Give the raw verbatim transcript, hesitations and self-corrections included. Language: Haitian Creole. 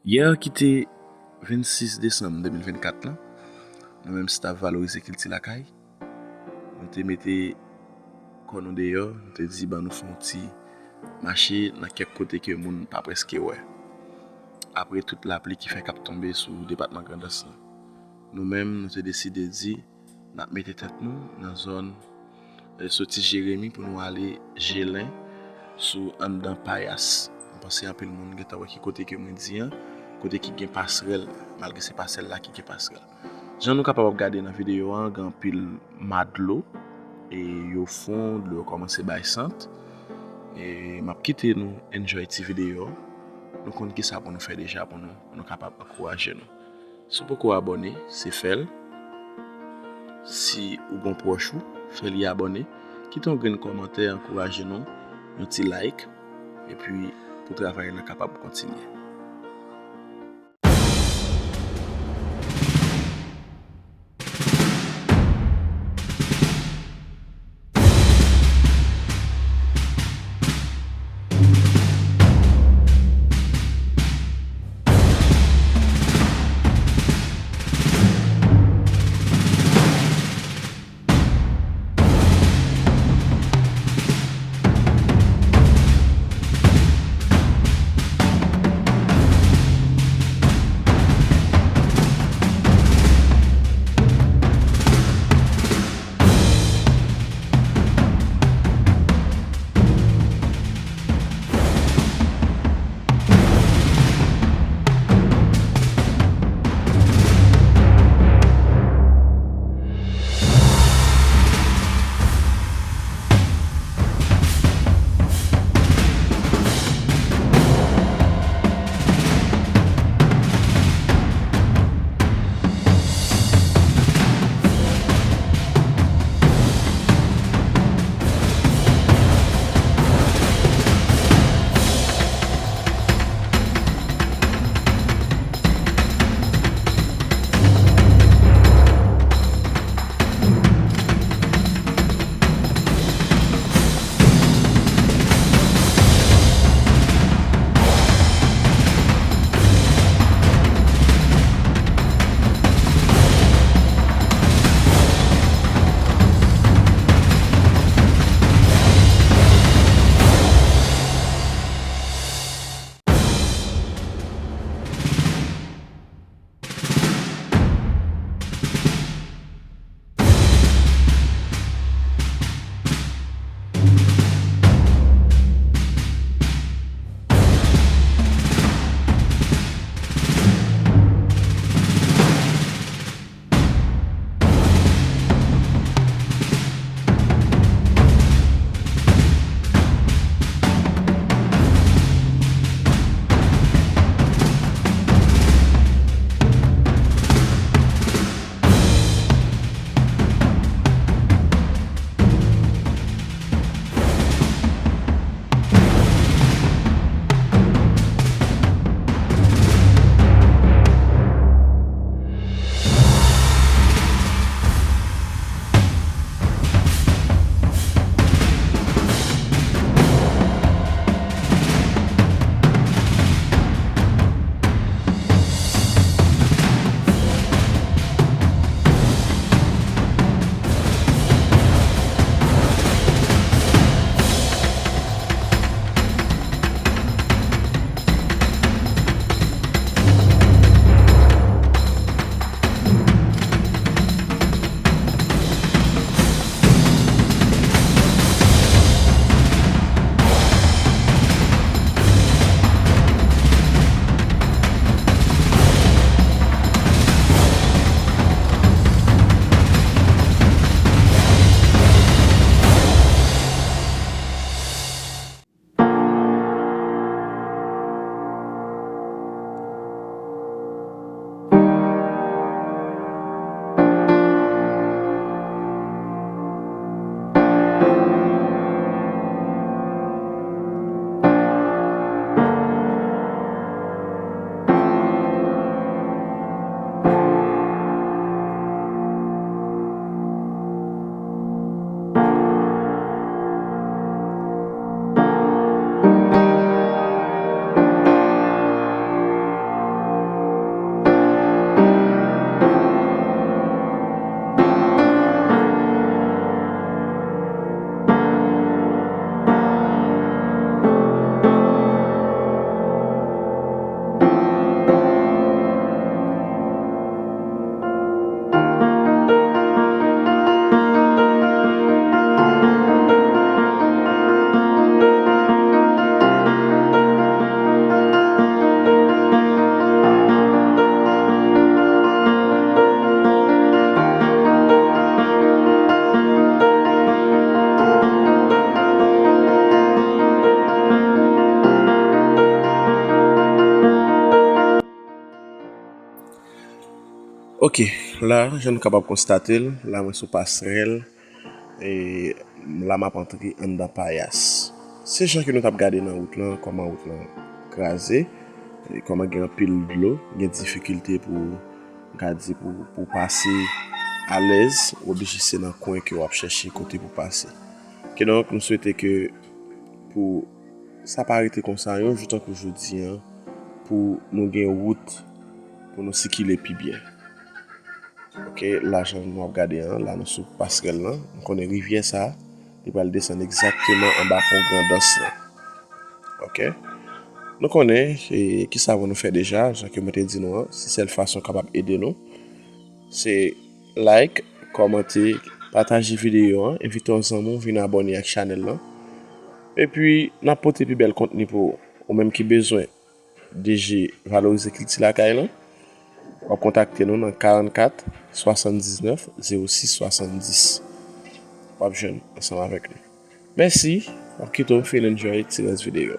Yè ki te vennsis desanm de mil vennkat lan, nou menm staf Valorize Kilti Lakay, nou te mete kò nou deyò, nou te di ban nou fè yon ti mache nan kèk kote ke moun pa prèske wè. Apre tout lapli ki fèk ap tonbe sou depatman Grandans lan, nou menm nou te deside di n ap mete tèt nou nan zòn, eh, soti Jeremi pou nou ale Jelen sou anndan Payas. Mwen panse anpil moun gentan wè ki kote ke mwen di an, kote ki gen pasrèl, malgre se pa sèl la ki gen pasrèl. Jan nou kapab ap gade nan videyo an, gen anpil ma dlo, e yo fon, dlo yo kòmanse bay sant. E m ap kite nou enjoy ti videyo. Nou konn ki sa pou nou fè deja pou nou, pou nou kapab ankouraje nou. Si w poko abòne, se fè l. Si ou gon pwòch ou, fè li abòne. Kite yon grenn kòmantè, ankouraje nou, yon ti like. Epi, pou travay la kapab kontinye. Ok, la, jan nou kapab konstate l, la mwen sou pasrèl, e la m ap antre anndan Payas. Se jan ke nou t ap gade nan wout lan, kòman wout lan kraze, e kòman gen anpil dlo, gen difikilte pou, m ka di, pou, pou pase alèz, ou oblije se nan kwen ke w ap chèche kote pou pase. Kidonk, nou swete ke pou sa pa rete konsa yon jou tankou jodi an, pou nou gen wout pou nou sikile pi byen. Ok, la jan nou ap gade an, la nou sou pasrèl lan. Nou konnen rivyè sa, li pral desann egzakteman anba pon Grandans lan. Ok? Nou konnen, e, kisa pou nou fè deja, jan ke mwen te di nou an, se sèl fason kapab ede nou. Se like, kòmante, pataje videyo an, envite yon zanmi w vin abòne ak chanèl lan. Epi, n ap pote pi bèl kontni pou ou, ou menm ki bezwen D G valorize kilti lakay lan, w ap kontakte nou nan karannkat, swasanndiznèf, zewo sis, swasanndis. W ap jwenn ansanm avèk nou. Mèsi, w ap kite w fin enjoy ti rès videyo.